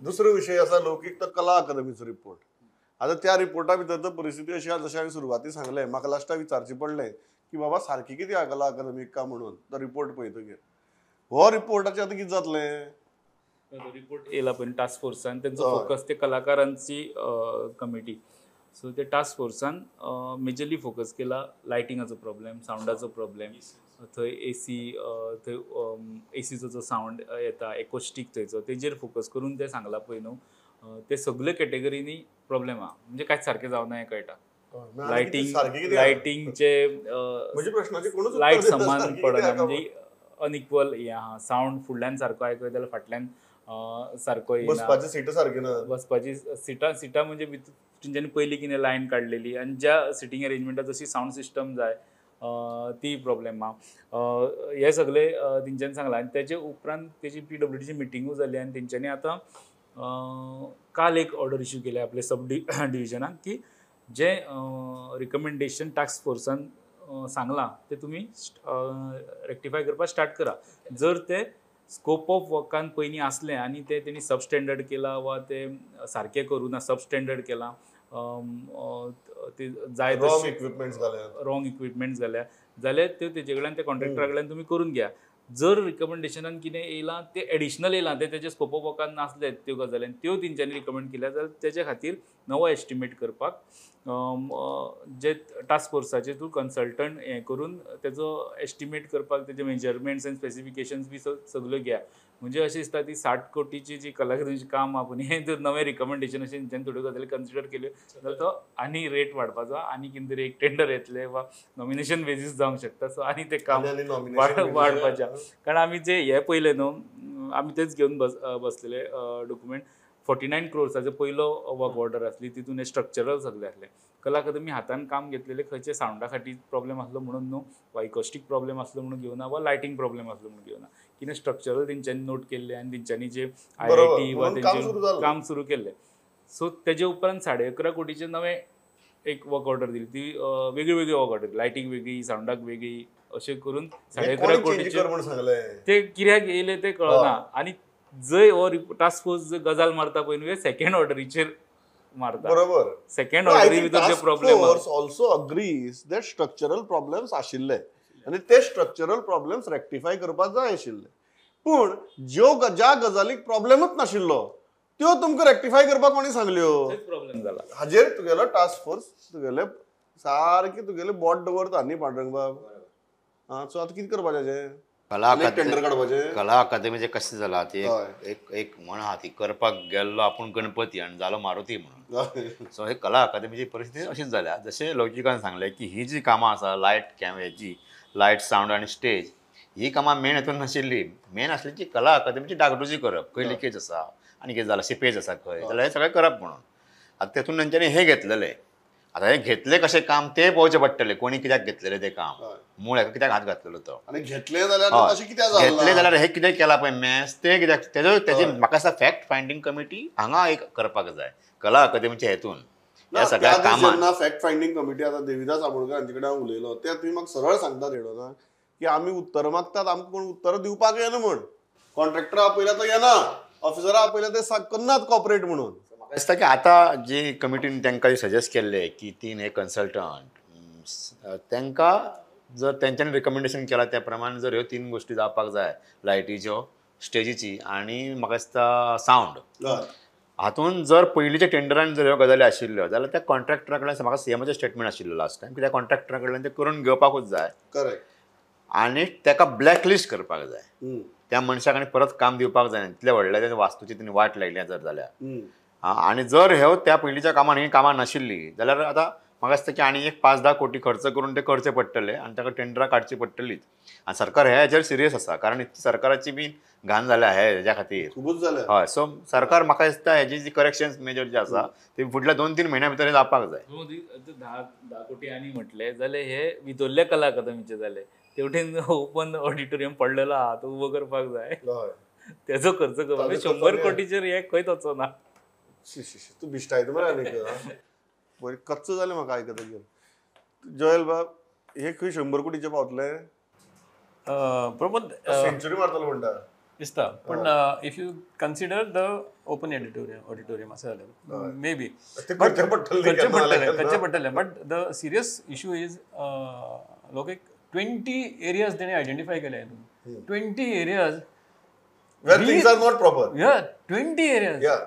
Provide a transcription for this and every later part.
दुसरो विशय आसा लौकीक, तो कला अकादमीचो रिपोर्ट. आतां त्या रिपोर्टा भितर तर परिस्थिती अशी आसा, जशें हांवें सुरवाती सांगलें, म्हाका लास्टाक विचारचें पडलें की बाबा सारकी कितें आहा कला अकादमीक का म्हणून तो रिपोर्ट पळयतकीर. हो रिपोर्टाचें आतां कितें जातलें? रिपोर्ट येयला पळय टास्क फोर्सान, तेंचो फोकस ते कलाकारांची कमिटी. सो ते टास्क फोर्सान मेजरली फोकस केला लायटिंगाचो प्रॉब्लेम, सावंडाचो प्रॉब्लेम, थंय एसी, थंय एसीचो जो सावंड येता एकोस्टीक थंयचो, तेजेर फोकस करून ते सांगला पळय न्हू, ते सगळे कॅटेगरीनी प्रॉब्लेम आहा, म्हणजे कांयच सारकें जावना हें कळटा. लायटींग लायटिंगचे लायट समान पडना, म्हणजे अनइक्वल हें आहा, सावंड फुडल्यान सारको आयकय जाल्यार फाटल्यान सारको येना, बसपाची सिटां सारकी ना, बसपाची सिटां सिटां म्हणजे तेंच्यांनी पयलीं कितें लायन काडलेली आनी ज्या सिटींग अरेंजमेंटाक जशी सावंड सिस्टम जाय ती प्रॉब्लेम आहा. हे सगळे तेंच्यांनी सांगलां आनी तेजे उपरांत तेजी पीडब्ल्यूडीची मिटिंगूय जाली आनी तेंच्यांनी आतां काल एक ऑर्डर इश्यू केल्या आपले सब डिविजनाक की जे रिकमेंडेशन टास्क फोर्सान सांगलां ते तुमी रेक्टिफाय करपाक स्टार्ट करा. जर ते स्कोप ऑफ वर्कान पयलीं आसलें आनी ते तेणी सब स्टँडर्ड केलां वा ते सारकें करूं ना, सब स्टँडर्ड केलां, ते जाय रॉंग इक्विपमेंट्स घाल्या जाल्यार त्यो तेजे कडल्यान त्या कॉन्ट्रॅक्टरा कडल्यान तुमी करून घेया. जर रिकमेंडेशनान कितें येयलां तें एडिशनल येयलां, तें तेजे स्कोप ऑफ वर्कान नासलें त्यो गजाली आनी त्यो तेंच्यांनी रिकमेंड केल्या जाल्यार तेजे खातीर नवो एस्टिमेट करपाक जे टास्क फोर्साचे तूं कन्सल्टंट हें करून तेजो एस्टिमेट करपाक तेजे मेजरमेंट्स आनी स्पेसिफिकेशन्स बी सगल्यो घेया. म्हणजे अशें दिसता ती 60 कोटीची जी कलाकारांची काम आहा पळय, हें जर नवें रिकमेंडेशन अशें तेंच्यांनी थोड्यो गजाली कन्सिडर केल्यो जाल्यार तो आनी रेट वाडपाचो, आनी कितें तरी एक टेंडर येतलें वा नॉमिनेशन बेजीस जावंक शकता. सो आनी तें काम वाडपाचें, कारण आमी जे हें पयलें न्हू, आमी तेच घेवन बसलेले डॉक्युमेंट. 49 क्रोर्साचो पयलो वर्क ऑर्डर आसली, तितून स्ट्रक्चरल सगळें आसलें. कला अकादमी हातान काम घेतलेलें खंयचे सावंडा खातीर प्रॉब्लेम आसलो म्हणून न्हू, वा इकॉस्टीक प्रॉब्लेम आसलो म्हणून घेवना, वा लायटींग प्रॉब्लेम आसलो म्हणून घेवना, कितें स्ट्रक्चरल तेंच्यांनी नोट केल्लें आनी तेंच्यांनी जे IIT वा तेंचें काम सुरू केल्लें. सो तेजे उपरांत 11.5 कोटीचें नवें एक वर्क ऑर्डर दिली, ती वेगळी वेगळी वर्क ऑर्डर, लायटींग वेगळी, सावंडाक वेगळी, अशें करून 11.5 कोटीचें ते कित्याक येयले तें कळना. आनी जंय हो टास्क फोर्स गजाल मारता पळय न्हू, सेकंड ऑर्डरीचेर मारता, बरोबर. सेकंड ऑर्डरी भितर जे problem also agrees that structural problems आशिल्ले आनी ते स्ट्रक्चरल प्रॉब्लेम्स रेक्टिफाय करपाक जाय आशिल्ले, पूण ज्यो ज्या गजालीक प्रॉब्लेमूच नाशिल्लो त्यो तुमकां रेक्टिफाय करपाक कोणी सांगल्यो, प्रॉब्लेम जाला. हाजेर तुगेलो टास्क फोर्स तुगेले सारके तुगेले बोट दवरता न्ही पांडुरंग बाब. आं, सो आतां कितें करपाचें हाजें? कला कला अकादमीचें कशें जालां ती एक एक म्हण आहा, ती करपाक गेल्लो आपूण गणपती आनी जालो मारुती म्हणून. सो हे कला अकादमीची परिस्थिती अशीच जाल्या, जशें लौकिकान सांगलें की ही जी कामां आसा लायट कॅमेराची, लायट सावंड आनी स्टेज, ही कामां मेन हेतून नाशिल्ली. मेन आसली की कला अकादमीची डागडुजी करप, खंय लिकेज आसा आनी कितें जालां, सिपेज आसा खंय जाल्यार हें सगळें करप म्हणून. आतां तेतून तेंच्यांनी हें घेतलेलें, आतां हें घेतलें कशें काम तें पळोवचें पडटलें, कोणी कित्याक घेतलेलें तें काम, मूळ हेका कित्याक हात घातलेलो तो, आनी घेतलें जाल्यार तशें कित्याक जालें, घेतलें जाल्यार हें कितें केलां पळय मॅस, तें कित्याक, तेजो तेजी म्हाका दिसता फॅक्ट फायंडींग कमिटी हांगा एक करपाक जाय कला अकादमीच्या हेतून ह्या सगळ्या कामांत. जेन्ना फॅक्ट फायंडींग कमिटी आतां देविदास आमोणकर हांचे कडेन हांव उलयलो, ते तुमी म्हाका सरळ सांगतात हेडोना की आमी उत्तरां मागतात, आमकां कोण उत्तरां दिवपाक येना म्हूण, कॉन्ट्रॅक्टर आपयल्या तो येना, ऑफिसरा आपयल्या ते करनात कॉपरेट म्हणून. म्हाका दिसता की आतां जी कमिटीन तांकां सजेस्ट केल्लें की 3 हे कन्सल्टंट तांकां जर तेंच्यांनी रिकमेंडेशन केलां त्या प्रमाण जर ह्यो 3 गोश्टी जावपाक जाय, लायटीच्यो, स्टेजीची आनी म्हाका दिसता सावंड, हातून जर पयलींच्या टेंडरान जर ह्यो गजाली आशिल्ल्यो जाल्यार त्या कॉन्ट्रॅक्टरा कडल्यान म्हाका सीएमाचें स्टेटमेंट आशिल्लो लास्ट टायम की त्या कॉन्ट्रॅक्टरा कडल्यान तें करून घेवपाकूच जाय, करेक्ट, आनी ताका ब्लॅकलिस्ट करपाक जाय, त्या मनशाक आनी परत काम दिवपाक जायना, इतले व्हडल्या वास्तूची तिणें वाट लागल्या जर जाल्यार. आनी जर ह्यो त्या पयलींच्या कामान ही कामां नाशिल्ली जाल्यार आतां म्हाका दिसता की आनी एक 5-10 कोटी खर्च करून ते करचे पडटले आनी ताका टेंडरां काडची पडटलीच. आनी सरकार हे हेजेर सिरियस आसा, कारण सरकाराची बी घाण जाल्या हे हेज्या खातीर खुबूच जाल्या. हय, सो सरकार म्हाका दिसता हेजी जी करेक्शन्स मेजर जे आसा ते फुडल्या 2-3 म्हयन्या भितर जावपाक जाय. 10 कोटी आनी म्हटलें जाल्यार हे भितरल्या कला अकादमीचे जाले, तेवटेन ओपन ऑडिटोरियम पडलेलो आहा तो उबो करपाक जाय, तेजो खर्च करपाक 100 कोटीचेर हे खंयच वचना. तूं बिश्टायता मरे आनीक बरें कच्च जालें म्हाका आयकतकीर. जोयल बाब, हे खंय 100 कोटीचे पावतले? प्रमोद सेंचुरी मारतलो म्हणटा. दिसता पण if you consider the open auditorium अशें जाल्यार मे बी करचें पडटलें but the serious issue is लोक एक 20 एरियाज तेणी आयडेंटिफाय केले 20 areas where things are not proper. Yeah, 20 areas. Yeah.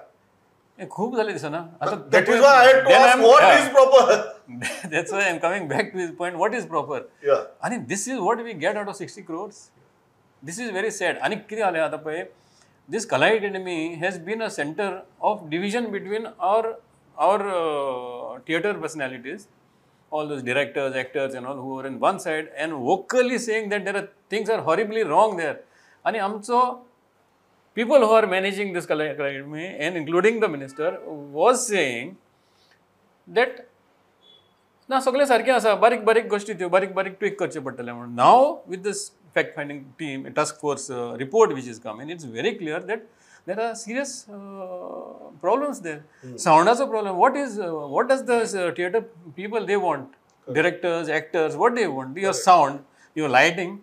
खूप झाले दिसना आता. That is why I had to ask what is proper. That's why I am coming back to this point, what is proper. Yeah. आणि this is what we get out of 60 crores. This is very sad. आणि कितें जालें आतां पळय, this Kala Academy has been a centre of division between our theatre personalities, all those directors, actors and all who are in one side and vocally saying that there are things are horribly wrong there. आणि आमचो people who are managing this Kala Academy and including the minister was saying that ना सगळे सारखे आसा, बारीक बारीक गोष्टी त्यो बारीक बारीक ट्विक करचे पडटले म्हणून. Now with this fact finding team task force report which is coming, it's very clear that there are serious problems there. सावंडाचो problem, what is what does the theatre people they want, directors, actors, what they want, your sound, your lighting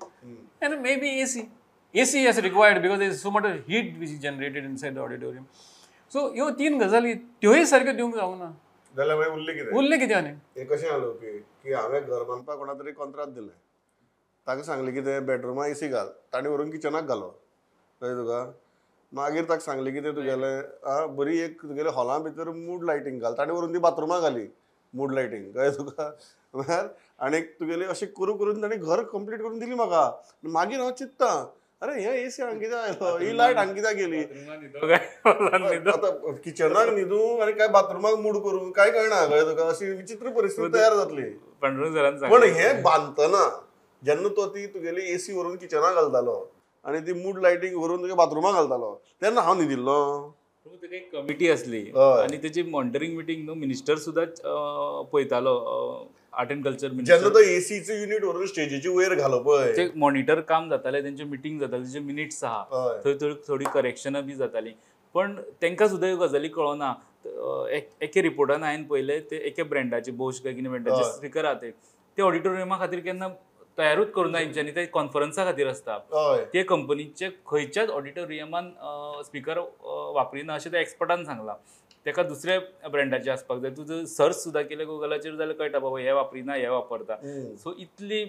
and maybe AC. AC is required because there is so much of heat which is generated inside the auditorium. So ह्यो तीन गजाली त्योय सारक्यो दिवंक जावंक ना जाल्यार मागीर उरलें कितें, उरलें कितें. आनी हें कशें जालें की हांवें घर बांदपाक कोणा तरी कॉन्ट्राक्ट दिलें, ताका सांगलें कितें बेडरुमा एसी घाल, ताणें व्हरून किचनाक घालो, कळ्ळें तुका. मागीर ताका सांगलें कितें तुगेलें बरी एक तुगेले हॉला भितर मूड लायटींग घाल, ताणें व्हरून ती बाथरुमा घाली मूड लायटींग, कळ्ळें तुका. म्हळ्यार आनी तुगेली अशें करून करून ताणें घर कंप्लीट करून दिली म्हाका. मागीर हांव चिंत्ता अरे हे एसी हांगा कित्याक आयलो, ही लायट हांगा कित्याक गेली, आतां किचनाक न्हिदूं आनी काय बाथरुमाक मूड करूं काय कळना, कळ्ळें तुका. अशी विचित्र परिस्थिती तयार जातली. पण हें बांदतना जेन्ना तो ती तुगेली एसी व्हरून किचनाक घालतालो आनी ती मूड लायटींग व्हरून तुगे बाथरुमाक घालतालो तेन्ना हांव न्हिदिल्लो. एक कमिटी आसली आनी तेची मॉनिटरींग मिटींग न्हू मिनिस्टर सुद्दां पळयतालो, आर्ट एंड कल्चर मिनिस्टर. जेन्ना तो एसीचो युनिट व्हरून स्टेजीचे वयर घालो पळय, ते मॉनिटर काम जातालें, तेंचे मिटींग जाताले, तेंचे मिनिट्स आहा, थंय थोडी थोडी करेक्शनां बी जातालीं. पण तांकां सुद्दां ह्यो गजाली कळना. एके रिपोर्टान हांवें पळयलें ते एके ब्रँडाचे बोश काय कितें ब्रँडाचे स्पिकर आहा ते ऑडिटोरियमा खातीर केन्ना तयारूच करूना हेंच्यांनी, ते कॉन्फरन्सा खातीर आसता. ते कंपनीचे खंयच्याच ऑडिटोरियमान स्पिकर वापरिना अशें त्या एक्सपर्टान सांगलां. ताका दुसऱ्या ब्रँडाचे आसपाक जाय. तूं जर सर्च सुद्दां केलें गुगलाचेर जाल्यार कळटा बाबा हे वापरिना हे वापरता. सो इतली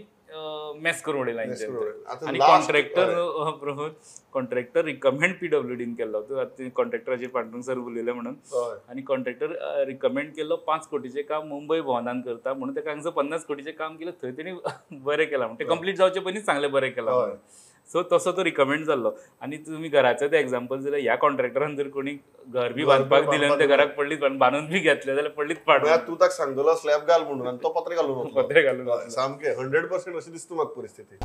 मॅस करून उडयला हेंच्यांनी. आनी कॉन्ट्रॅक्टर कॉन्ट्रॅक्टर रिकमेंड PWDन केल्लो, कॉन्ट्रॅक्टराचेर पांडुरंग सर उलयले म्हणून, आनी कॉन्ट्रॅक्टर रिकमेंड केल्लो 5 कोटीचें काम मुंबय भवनान करता म्हणून ताका हांगसर 50 कोटीचें काम केलें, थंय तेणी बरें केलां म्हणून तें कंप्लीट जावचें पयलींच सांगलें बरें केलां. सो तसो तो रिकमेंड जाल्लो. आनी तुमी घराचें तें एग्जाम्पल दिलें, ह्या कॉन्ट्रॅक्टरान जर कोणी घर बी बांदपाक दिलें आनी त्या घराक पडलीच बांदून बी घेतलें जाल्यार पडलीच पाड. तूं ताका सांगतलो स्लॅब घाल म्हणून आनी तो पत्रे घालून पत्रे घालून सामकें 100% अशें दिसता म्हाका परिस्थिती.